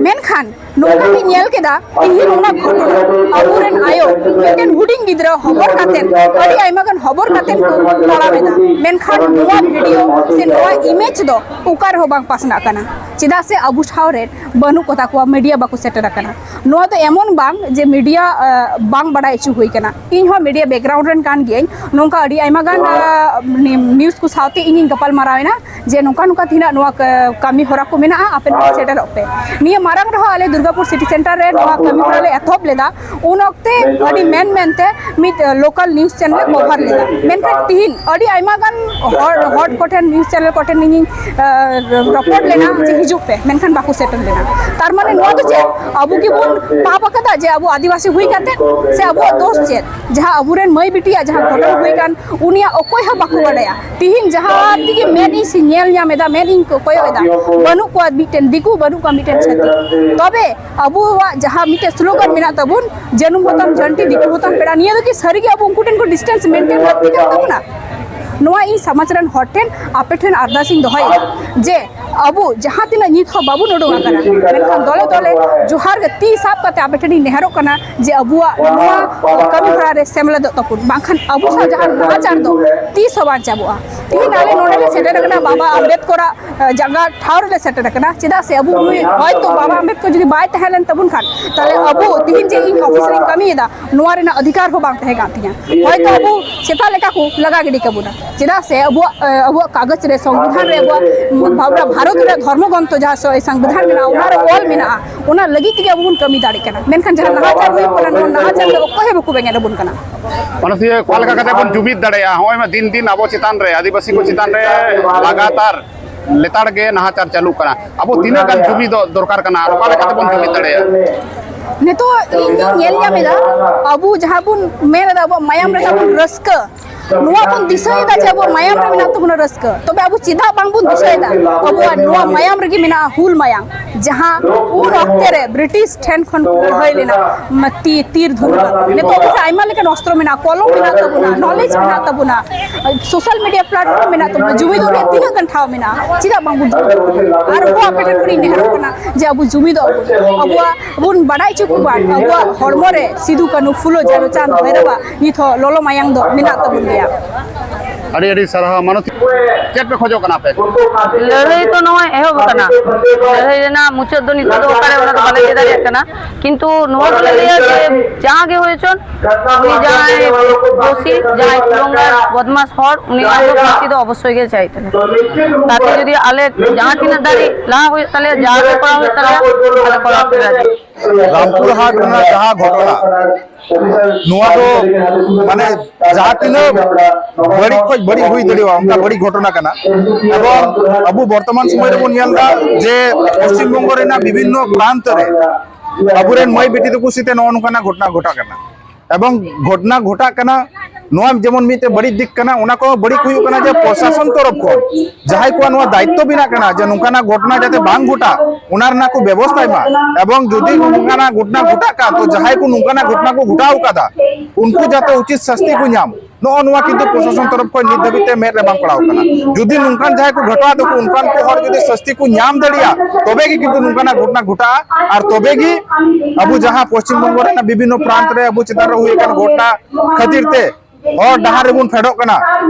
ᱢᱮᱱᱠᱷᱟᱱ ᱱᱚᱝᱠᱟ ᱜᱮ ᱧᱮᱞ ᱠᱮᱫᱟ ᱛᱤᱦᱤᱧ ᱚᱱᱟ ᱜᱷᱚᱴᱚᱱᱟ, ᱟᱵᱚᱨᱮᱱ ᱟᱭᱳ ᱢᱤᱫᱴᱮᱱ ᱦᱩᱰᱤᱧ ᱜᱤᱫᱽᱨᱟᱹ ᱦᱚᱵᱚᱨ ᱠᱟᱛᱮ, ᱟᱹᱰᱤ ᱟᱭᱢᱟ ᱜᱟᱱ ᱦᱚᱵᱚᱨ ᱠᱟᱛᱮ ᱠᱚ ᱛᱟᱲᱟᱢ ᱮᱫᱟ, ᱢᱮᱱᱠᱷᱟᱱ ᱱᱚᱣᱟ ᱵᱷᱤᱰᱤᱭᱳ ᱥᱮ ᱱᱚᱣᱟ ᱤᱢᱮᱡᱽ ᱫᱚ ᱚᱠᱟ ᱨᱮᱦᱚᱸ ᱵᱟᱝ ᱯᱟᱥᱱᱟᱜ ᱠᱟᱱᱟ᱾ ᱪᱮᱫᱟᱜ ᱥᱮ ᱟᱵᱚ ᱴᱷᱟᱶ ᱨᱮ ᱵᱟᱹᱱᱩᱜ ᱠᱚᱛᱟ ᱠᱚᱣᱟ, ᱢᱤᱰᱤᱭᱟ ᱵᱟᱠᱚ ᱥᱮᱴᱮᱨ ᱟᱠᱟᱱᱟ᱾ ᱱᱚᱣᱟ ᱫᱚ ᱮᱢᱚᱱ ᱵᱟᱝ ᱡᱮ ᱢᱤᱰᱤᱭᱟ, ᱟᱸ, ᱵᱟᱝ ᱵᱟᱲᱟᱭ ᱦᱚᱪᱚ ᱦᱩᱭ ᱠᱟᱱᱟ᱾ ᱤᱧ ᱦᱚᱸ ᱢᱤᱰᱤᱭᱟ ᱵᱮᱠᱜᱨᱟᱣᱩᱱᱰ ᱨᱮᱱ ᱠᱟᱱ ᱜᱤᱭᱟᱹᱧ᱾ ᱱᱚᱝᱠᱟ ᱟᱹᱰᱤ ᱟᱭᱢᱟ ᱜᱟᱱ, ᱟᱸ, ᱱᱤ-, ᱱᱤᱭᱩᱡᱽ ᱠᱚ ᱥᱟᱶᱛᱮ ᱤᱧᱤᱧ ᱜᱟᱯᱟᱞ ᱢᱟᱨᱟᱣ ᱮᱱᱟ ᱡᱮ ᱱᱚᱝᱠᱟ ᱱᱚᱝᱠᱟ ᱛᱮᱦᱮᱧᱟᱜ ᱱᱚᱣᱟ ᱠᱟ-, ᱠᱟᱹᱢᱤ ᱦᱚᱨᱟ ᱠᱚ ᱢᱮᱱᱟᱜᱼᱟ, ᱟᱯᱮ ᱱᱚᱰᱮ ᱥᱮᱴᱮᱨᱚᱜ ᱯᱮ᱾ ᱱᱤᱭᱟᱹ ᱢᱟᱨᱟᱝ ᱨᱮᱦᱚᱸ ᱟᱞᱮ ᱫᱩᱨᱜᱟᱯᱩᱨ ᱥᱤᱴᱤ ᱥᱮᱱᱴᱟᱨ ᱨᱮ ᱱᱚᱣᱟ ᱠᱟᱹᱢᱤ ᱦᱚᱨᱟ ᱞᱮ ᱮᱛᱚᱦᱚᱵ ᱞᱮᱫᱟ᱾ ᱩᱱ ᱚᱠᱛᱮ ᱟᱹᱰᱤ ᱢᱮᱱ ᱢᱮᱱᱛᱮ ᱢᱤᱫ, ᱟᱸ, ᱞᱳᱠᱟᱞ ᱱᱤᱭᱩᱡᱽ ᱪᱮᱱᱮᱞ ᱮ ᱠᱚᱵᱷᱟᱨ ᱞᱮᱫᱟ, ᱢᱮᱱᱠᱷᱟᱱ ᱛᱤᱦᱤᱧ ᱟᱹᱰᱤ ᱟᱭᱢᱟ ᱜᱟᱱ ᱦᱚᱲ, ᱦᱚᱲ ᱠᱚᱴᱷᱮᱱ, ᱱᱤᱭᱩᱡᱽ ᱪᱮᱱᱮᱞ ᱠᱚᱴᱷᱮᱱ ᱤᱧᱤᱧ, ᱟᱸ, ᱨᱚᱯᱚᱲ ᱞᱮᱱᱟ ᱡᱮ ᱦᱤᱡᱩᱜ ᱯᱮ, ᱢᱮᱱᱠᱷᱟᱱ ᱵᱟᱠᱚ ᱥᱮᱴᱮᱨ ᱞᱮᱱᱟ᱾ ᱛᱟᱨ ᱢᱟᱱᱮ ᱱᱚᱣᱟ ᱫᱚ ᱪᱮᱫ? ᱟᱵᱚ ᱜᱮᱵᱚᱱ ᱯᱟᱯ ᱟᱠᱟᱫᱟ ᱡᱮ ᱟᱵᱚ ᱟᱹᱫᱤᱵᱟᱹᱥᱤ ᱦᱩᱭ ᱠᱟᱛᱮ? ᱥᱮ ᱟᱵᱚᱣᱟᱜ ᱫᱳᱥ ᱪᱮᱫ? ᱡᱟᱦᱟᱸ ᱟᱵᱚᱨᱮᱱ ᱢᱟᱹᱭ ᱵᱤᱴᱤᱭᱟᱜ ᱡᱟᱦᱟᱸ ᱜᱷᱚᱴᱚᱱ ᱦᱩᱭ ᱠᱟᱱ, ᱩᱱᱤᱭᱟᱜ ᱚᱠᱚᱭ ᱦᱚᱸ ᱵᱟᱠᱚ ᱵᱟᱰᱟᱭᱟ᱾ ᱛᱤᱦᱤᱧ ᱡᱟᱦᱟᱸ ᱛᱮᱜᱮ ᱢᱮᱫ ᱤᱧ ᱥᱮ ᱧᱮᱞ ᱧᱟᱢ ᱮᱫᱟ, ᱢᱮᱫ ᱤᱧ ᱠᱚ ᱠᱚᱭᱚᱜ ᱮᱫᱟ, ᱵᱟᱹᱱᱩᱜ ᱠᱚᱣᱟ ᱢᱤᱫᱴᱮᱱ ᱫᱤᱠᱩ, ᱵᱟᱹᱱᱩᱜ ᱠᱚᱣᱟ ᱢᱤᱫᱴᱮᱱ ᱪᱷᱟᱹᱛᱤᱠ᱾ ᱛᱚᱵᱮ ᱟᱵᱚᱣᱟᱜ ᱡᱟᱦᱟᱸ ᱢᱤᱫᱴᱮᱱ ᱥᱞᱳᱜᱟᱱ ᱢᱮᱱᱟᱜ ᱛᱟᱵᱚᱱ, "ᱡᱟᱹᱱᱩᱢ ᱦᱚᱛᱟᱢ ᱡᱷᱟᱹᱱᱴᱤ, ᱫᱤᱠᱩ ᱦᱚᱛᱟᱢ ᱯᱮᱲᱟ", ᱱᱤᱭᱟᱹ ᱫᱚ ᱠᱤ ᱥᱟᱹᱨᱤᱜᱮ ᱟᱵᱚ ᱩᱱᱠᱩ ᱴᱷᱮᱱ ᱠᱷᱚᱱ ᱰᱤᱥᱴᱮᱱᱥ ᱢᱮᱱᱴᱮᱱ ᱞᱟᱹᱠᱛᱤ ᱠᱟᱱ ᱛᱟᱵᱚᱱᱟ? ᱱᱚᱣᱟ ᱤᱧ ᱥᱚᱢᱟᱡᱽ ᱨᱮᱱ ᱦᱚᱲ ᱴᱷᱮᱱ ᱟᱯᱮ ᱴᱷᱮᱱ ᱟᱨᱫᱟᱥ ᱤᱧ ᱫᱚᱦᱚᱭᱮᱫᱟ ᱡᱮ ᱟᱵᱚ ᱡᱟᱦᱟᱸ ᱛᱤᱱᱟᱹᱜ ᱧᱤᱛ ᱦᱚᱸ ᱵᱟᱵᱚᱱ ᱩᱰᱩᱝ ᱟᱠᱟᱱᱟ, ᱢᱮᱱᱠᱷᱟᱱ ᱫᱚᱞᱮ ᱫᱚᱞᱮ ᱡᱚᱦᱟᱨ ᱜᱮ ᱛᱤ ᱥᱟᱵ ᱠᱟᱛᱮ ᱟᱯᱮ ᱴᱷᱮᱱ ᱤᱧ ᱱᱮᱦᱚᱨᱚᱜ ᱠᱟᱱᱟ ᱡᱮ ᱟᱵᱚᱣᱟᱜ ᱱᱚᱣᱟ ᱠᱟᱹᱢᱤ ᱦᱚᱨᱟ ᱨᱮ ᱥᱮᱢᱞᱮᱫᱚᱜ ᱛᱟᱵᱚᱱ, ᱵᱟᱝᱠᱷᱟᱱ ᱟᱵᱚ ᱥᱟᱶ ᱡᱟᱦᱟᱸ ᱱᱟᱦᱟᱪᱟᱨ ᱫᱚ ᱛᱤᱥ ᱦᱚᱸ ᱵᱟᱝ ᱪᱟᱵᱚᱜᱼᱟ᱾ ᱛᱤᱦᱤᱧ ᱟᱞᱮ ᱱᱚᱰᱮ ᱞᱮ ᱥᱮᱴᱮᱨ ᱟᱠᱟᱱᱟ ᱵᱟᱵᱟ ᱟᱢᱵᱮᱫᱠᱚᱨᱟᱜ ᱡᱟᱸᱜᱟ ᱴᱷᱟᱶ ᱨᱮᱞᱮ ᱥᱮᱴᱮᱨ ᱟᱠᱟᱱᱟ᱾ ᱪᱮᱫᱟᱜ ᱥᱮ ᱟᱵᱚ ᱱᱩᱭ ᱦᱚᱭᱛᱳ ᱵᱟᱵᱟ ᱟᱢᱵᱮᱫᱠᱚᱨ ᱡᱩᱫᱤ ᱵᱟᱭ ᱛᱟᱦᱮᱸ ᱞᱮᱱ ᱛᱟᱵᱚᱱ ᱠᱷᱟᱱ, ᱛᱟᱦᱞᱮ ᱟᱵᱚ ᱛᱤᱦᱤᱧ ᱡᱮ ᱤᱧ ᱚᱯᱷᱤᱥ ᱨᱤᱧ ᱠᱟᱹᱢᱤᱭᱮᱫᱟ, ᱱᱚᱣᱟ ᱨᱮᱱᱟᱜ ᱚᱫᱷᱤᱠᱟᱨ ᱦᱚᱸ ᱵᱟᱝ ᱛᱟᱦᱮᱸ ᱠᱟᱱ ᱛᱤᱧᱟ᱾ ᱦᱚᱭᱛᱳ ᱟᱵᱚ ᱥᱮᱛᱟ ᱞᱮᱠᱟ ᱠᱚ ᱞᱟᱜᱟ ᱜᱤᱰᱤ ᱠᱟᱵᱚᱱᱟ᱾ ᱪᱮᱫᱟᱜ ᱥᱮ ᱟᱵᱚᱣᱟᱜ, ᱟᱵᱚᱣᱟᱜ ᱠᱟᱜᱚᱡᱽ ᱨᱮ, ᱥᱚᱝᱵᱤᱫᱷᱟᱱ ᱨᱮ, ᱟᱵᱚᱣᱟᱜ ᱵᱷᱟᱵᱽᱱᱟ, ᱵᱷᱟᱨᱚᱛ ᱨᱮ ᱫᱷᱚᱨᱢᱚ ᱜᱨᱚᱱᱛᱷᱚ ᱡᱟᱦᱟᱸ ᱥᱚ-, ᱥᱚᱝᱵᱤᱫᱷᱟᱱ ᱢᱮᱱᱟᱜᱼᱟ, ᱚᱱᱟ ᱨᱮ ᱚᱞ ᱢᱮᱱᱟᱜᱼᱟ, ᱚᱱᱟ ᱞᱟᱹᱜᱤᱫ ᱛᱮᱜᱮ ᱟᱵᱚ ᱵᱚᱱ ᱠᱟᱹᱢᱤ ᱫᱟᱲᱮᱭᱟᱜ ᱠᱟᱱᱟ᱾ ᱢᱮᱱᱠᱷᱟᱱ ᱡᱟᱦᱟᱸ ᱱᱟᱦᱟᱪᱟᱨ ᱦᱩᱭᱩᱜ ᱠᱟᱱᱟ, ᱱᱚᱣᱟ ᱱᱟᱦᱟᱪᱟᱨ ᱫᱚ ᱚᱠᱚᱭ ᱦᱚᱸ ᱵᱟᱠᱚ ᱵᱮᱸᱜᱮᱫ ᱟᱵᱚᱱ ᱠᱟᱱᱟ᱾ ᱢᱟᱱᱚᱥᱤᱭᱟᱹ, ᱚᱠᱟ ᱞᱮᱠᱟ ᱠᱟᱛᱮ ᱵᱚᱱ ᱡᱩᱢᱤᱫ ᱫᱟᱲᱮᱭᱟᱜᱼᱟ? ᱱᱚᱜᱼᱚᱭ ᱢᱟ ᱫᱤᱱ ᱫᱤᱱ ᱟᱵᱚ ᱪᱮᱛᱟᱱ ᱨᱮ, ᱟᱹᱫᱤᱵᱟᱹᱥᱤ ᱠᱚ ᱪᱮᱛᱟᱱ ᱨᱮ ᱞᱟᱜᱟᱛᱟᱨ ᱞᱮᱛᱟᱲ ᱜᱮ ᱱᱟᱦᱟᱪᱟᱨ ᱪᱟᱹᱞᱩᱜ ᱠᱟᱱᱟ᱾ ᱟᱵᱚ ᱛᱤᱱᱟᱹᱜ ᱜᱟᱱ ᱡᱩᱢᱤᱫᱚᱜ ᱫᱚᱨᱠᱟᱨ ᱠᱟᱱᱟ ᱟᱨ ᱚᱠᱟ ᱞᱮᱠᱟ ᱛᱮᱵᱚᱱ ᱡᱩᱢᱤᱫ ᱫᱟᱲᱮᱭᱟᱜᱼᱟ? ᱱᱤᱛᱚᱜ ᱤᱧ ᱧᱮᱞ ᱧᱟᱢ ᱮᱫᱟ, ᱟᱵᱚ ᱡᱟᱦᱟᱸ ᱵᱚᱱ ᱢᱮᱱ ᱮᱫᱟ ᱟᱵᱚᱣᱟᱜ ᱢᱟᱭᱟᱢ ᱨᱮ ᱛᱟᱵᱚᱱ ᱨᱟᱹᱥᱠᱟᱹ, ᱱᱚᱣᱟ ᱵᱚᱱ ᱫᱤᱥᱟᱹᱭᱮᱫᱟ ᱡᱮ ᱟᱵᱚᱣᱟᱜ ᱢᱟᱭᱟᱢ ᱨᱮ ᱢᱮᱱᱟᱜ ᱛᱟᱵᱚᱱᱟ ᱨᱟᱹᱥᱠᱟᱹ, ᱛᱚᱵᱮ ᱟᱵᱚ ᱪᱮᱫᱟᱜ ᱵᱟᱝᱵᱚᱱ ᱫᱤᱥᱟᱹᱭᱮᱫᱟ ᱟᱵᱚᱣᱟᱜ ᱱᱚᱣᱟ ᱢᱟᱭᱟᱢ ᱨᱮᱜᱮ ᱢᱮᱱᱟᱜᱼᱟ ᱦᱩᱞ ᱢᱟᱭᱟᱢ, ᱡᱟᱦᱟᱸ ᱩᱱ ᱚᱠᱛᱮ ᱨᱮ ᱵᱨᱤᱴᱤᱥ ᱴᱷᱮᱱ ᱠᱷᱚᱱ ᱠᱚ ᱞᱟᱹᱲᱦᱟᱹᱭ ᱞᱮᱱᱟ, ᱢᱟ-, ᱛᱤ-, ᱛᱤᱨ ᱫᱷᱩᱱᱩ ᱠᱟᱛᱮ᱾ ᱱᱤᱛᱚᱜ ᱟᱵᱚ ᱴᱷᱮᱱ ᱟᱭᱢᱟ ᱞᱮᱠᱟᱱ ᱚᱥᱛᱨᱚ ᱢᱮᱱᱟᱜᱼᱟ, ᱠᱚᱞᱚᱢ ᱢᱮᱱᱟᱜ ᱛᱟᱵᱚᱱᱟ, ᱱᱚᱞᱮᱡᱽ ᱢᱮᱱᱟᱜ ᱛᱟᱵᱚᱱᱟ, ᱥᱳᱥᱟᱞ ᱢᱤᱰᱤᱭᱟ ᱯᱞᱟᱴᱯᱷᱚᱨᱢ ᱢᱮᱱᱟᱜ ᱛᱟᱵᱚᱱᱟ, ᱡᱩᱢᱤᱫᱚᱜ ᱨᱮᱭᱟᱜ ᱛᱤᱱᱟᱹᱜ ᱜᱟᱱ ᱴᱷᱟᱶ ᱢᱮᱱᱟᱜᱼᱟ, ᱪᱮᱫᱟᱜ ᱵᱟᱝᱵᱚᱱ ᱡᱩᱢᱤᱫᱚᱜ ᱠᱟᱱᱟ? ᱟᱨᱦᱚᱸ ᱟᱯᱮ ᱴᱷᱮᱱ ᱠᱷᱚᱱᱤᱧ ᱱᱮᱦᱚᱨᱚᱜ ᱠᱟᱱᱟ ᱡᱮ ᱟᱵᱚ ᱡᱩᱢᱤᱫᱚᱜ ᱟᱵᱚᱱ, ᱟᱵᱚᱣᱟᱜ ᱵᱚᱱ ᱵᱟᱰᱟᱭ ᱦᱚᱪᱚ ᱠᱚᱣᱟ, ᱟᱵᱚᱣᱟᱜ ᱦᱚᱲᱢᱚ ᱨᱮ ᱥᱤᱫᱩ, ᱠᱟᱹᱱᱦᱩ, ᱯᱷᱩᱞᱳ, ᱡᱷᱟᱱᱳ, ᱪᱟᱸᱫᱽ, ᱵᱷᱟᱭᱨᱚᱵᱟᱜ ᱱᱤᱛ ᱦᱚᱸ ᱞᱚᱞᱚ ᱢᱟᱭᱟᱝ ᱫᱚ ᱢᱮᱱᱟᱜ ᱛᱟᱵᱚᱱ ᱜᱮᱭᱟ᱾ ᱟᱹᱰᱤ ᱟᱹᱰᱤ ᱥᱟᱨᱦᱟᱣ ᱢᱟᱱᱚᱛ᱾ ᱪᱮᱫ ᱯᱮ ᱠᱷᱚᱡᱚᱜ ᱠᱟᱱᱟ ᱟᱯᱮ? ᱞᱟᱹᱲᱦᱟᱹᱭ ᱛᱚ ᱱᱚᱜᱼᱚᱭ ᱮᱦᱚᱵ ᱟᱠᱟᱱᱟ᱾ ᱞᱟᱹᱲᱦᱟᱹᱭ ᱨᱮᱱᱟᱜ ᱢᱩᱪᱟᱹᱫ ᱫᱚ ᱱᱤᱛᱚᱜ ᱫᱚ ᱚᱠᱟᱨᱮ, ᱚᱱᱟ ᱫᱚ ᱵᱟᱞᱮ ᱞᱟᱹᱭ ᱫᱟᱲᱮᱭᱟᱜ ᱠᱟᱱᱟ, ᱠᱤᱱᱛᱩ ᱱᱚᱣᱟ ᱫᱚᱞᱮ ᱞᱟᱹᱭᱟ ᱡᱮ ᱡᱟᱦᱟᱸ ᱜᱮ ᱦᱩᱭ ᱦᱚᱪᱚᱱ, ᱩᱱᱤ ᱡᱟᱦᱟᱸᱭ ᱫᱳᱥᱤ, ᱡᱟᱦᱟᱸᱭ ᱠᱩᱞᱚᱝᱜᱟᱨ ᱵᱚᱫᱢᱟᱥ ᱦᱚᱲ, ᱩᱱᱤᱭᱟᱜ ᱫᱚ ᱯᱷᱟᱹᱥᱤ ᱫᱚ ᱚᱵᱚᱥᱥᱳᱭ ᱜᱮ ᱪᱟᱭ ᱛᱟᱞᱮ᱾ ᱛᱟᱛᱮ ᱡᱩᱫᱤ ᱟᱞᱮ ᱡᱟᱦᱟᱸ ᱛᱤᱱᱟᱹᱜ ᱫᱟᱲᱮ ᱞᱟᱦᱟ ᱦᱩᱭᱩᱜ ᱛᱟᱞᱮᱭᱟ, ᱡᱟ ᱜᱮ ᱠᱚᱨᱟᱣ ᱦᱩᱭᱩᱜ ᱛᱟᱞᱮᱭᱟ, ᱟᱞᱮ ᱠᱚᱨᱟᱣ ᱛᱮ ᱨᱟᱡᱤ᱾ ᱨᱟᱢᱯᱩᱨ ᱦᱟᱴ ᱨᱮᱱᱟᱜ ᱡᱟᱦᱟᱸ ᱜᱷᱚᱴᱚᱱᱟ, ᱱᱚᱣᱟ ᱫᱚ ᱢᱟᱱᱮ ᱡᱟᱦᱟᱸ ᱛᱤᱱᱟᱹᱜ ᱵᱟᱹᱲᱤᱡ ᱠᱷᱚᱱ ᱵᱟᱹᱲᱤᱡ ᱦᱩᱭ ᱫᱟᱲᱮᱭᱟᱜᱼᱟ, ᱚᱱᱠᱟ ᱵᱟᱹᱲᱤᱡ ᱜᱷᱚᱴᱚᱱᱟ ᱠᱟᱱᱟ᱾ ᱮᱵᱚᱝ ᱟᱵᱚ ᱵᱚᱨᱛᱚᱢᱟᱱ ᱥᱚᱢᱚᱭ ᱨᱮᱵᱚᱱ ᱧᱮᱞ ᱮᱫᱟ ᱡᱮ ᱯᱚᱥᱪᱤᱢ ᱵᱚᱝᱜᱚ ᱨᱮᱱᱟᱜ ᱵᱤᱵᱷᱤᱱᱱᱚ ᱯᱨᱟᱱᱛᱚ ᱨᱮ ᱟᱵᱚᱨᱮᱱ ᱢᱟᱹᱭ ᱵᱤᱴᱤ ᱛᱟᱠᱚ ᱥᱟᱛᱮ ᱱᱚᱜᱼᱚ ᱱᱚᱝᱠᱟᱱᱟᱜ ᱜᱷᱚᱴᱚᱱᱟ ᱜᱷᱚᱴᱟᱜ ᱠᱟᱱᱟ᱾ ᱮᱵᱚᱝ ᱜᱷᱚᱴᱚᱱᱟ ᱜᱷᱚᱴᱟᱜ ᱠᱟᱱᱟ, ᱱᱚᱣᱟ ᱡᱮᱢᱚᱱ ᱢᱤᱫᱴᱮᱱ ᱵᱟᱹᱲᱤᱡ ᱫᱤᱠ ᱠᱟᱱᱟ, ᱚᱱᱟ ᱠᱚ ᱵᱟᱹᱲᱤᱡ ᱦᱩᱭᱩᱜ ᱠᱟᱱᱟ ᱡᱮ ᱯᱨᱚᱥᱟᱥᱚᱱ ᱛᱚᱨᱚᱯ ᱠᱷᱚᱱ ᱡᱟᱦᱟᱸᱭ ᱠᱚᱣᱟᱜ ᱱᱚᱣᱟ ᱫᱟᱭᱤᱛᱛᱚ ᱢᱮᱱᱟᱜ ᱠᱟᱱᱟ ᱡᱮ ᱱᱚᱝᱠᱟᱱᱟᱜ ᱜᱷᱚᱴᱚᱱᱟ ᱡᱟᱛᱮ ᱵᱟᱝ ᱜᱷᱚᱴᱟᱜ, ᱚᱱᱟ ᱨᱮᱱᱟᱜ ᱠᱚ ᱵᱮᱵᱚᱥᱛᱷᱟᱭ ᱢᱟ᱾ ᱮᱵᱚᱝ ᱡᱩᱫᱤ ᱱᱚᱝᱠᱟᱱᱟᱜ ᱜᱷᱚᱴᱚᱱᱟ ᱜᱷᱚᱴᱟᱜ ᱠᱟᱱ, ᱛᱚ ᱡᱟᱦᱟᱸᱭ ᱠᱚ ᱱᱚᱝᱠᱟᱱᱟᱜ ᱜᱷᱚᱴᱚᱱᱟ ᱠᱚ ᱜᱷᱚᱴᱟᱣ ᱠᱟᱫᱟ, ᱩᱱᱠᱩ ᱡᱟᱛᱮ ᱩᱪᱤᱛ ᱥᱟᱥᱛᱤ ᱠᱚ ᱧᱟᱢ, ᱱᱚᱜᱼᱚ ᱱᱚᱣᱟ ᱠᱤᱱᱛᱩ ᱯᱨᱚᱥᱟᱥᱚᱱ ᱛᱚᱨᱚᱯ ᱠᱷᱚᱱ ᱱᱤᱛ ᱫᱷᱟᱹᱵᱤᱡ ᱛᱮ ᱢᱮᱫ ᱨᱮ ᱵᱟᱝ ᱯᱟᱲᱟᱣ ᱠᱟᱱᱟ᱾ ᱡᱩᱫᱤ ᱱᱚᱝᱠᱟᱱ ᱡᱟᱦᱟᱸᱭ ᱠᱚ ᱜᱷᱚᱴᱟᱣ ᱫᱟᱠᱚ, ᱚᱱᱠᱟᱱ ᱠᱚ ᱦᱚᱲ ᱡᱩᱫᱤ ᱥᱟᱥᱛᱤ ᱠᱚ ᱧᱟᱢ ᱫᱟᱲᱮᱭᱟᱜᱼᱟ, ᱛᱚᱵᱮ ᱜᱮ ᱠᱤᱱᱛᱩ ᱱᱚᱝᱠᱟᱱᱟᱜ ᱜᱷᱚᱴᱚᱱᱟ ᱜᱷᱚᱴᱟᱜᱼᱟ᱾ ᱟᱨ ᱛᱚᱵᱮ ᱜᱮ ᱟᱵᱚ ᱡᱟᱦᱟᱸ ᱯᱚᱥᱪᱤᱢ ᱵᱚᱝᱜᱚ ᱨᱮᱱᱟᱜ ᱵᱤᱵᱷᱤᱱᱱᱚ ᱯᱨᱟᱱᱛ ᱨᱮ ᱟᱵᱚ ᱪᱮᱛᱟᱱ ᱨᱮ ᱦᱩᱭ ᱟᱠᱟᱱ ᱜᱷᱚᱴᱚᱱᱟ ᱠᱷᱟᱹᱛᱤᱨ ᱛᱮ ᱦᱚᱨ ᱰᱟᱦᱟᱨ ᱨᱮᱵᱚᱱ ᱯᱷᱮᱰᱚᱜ ᱠᱟᱱᱟ,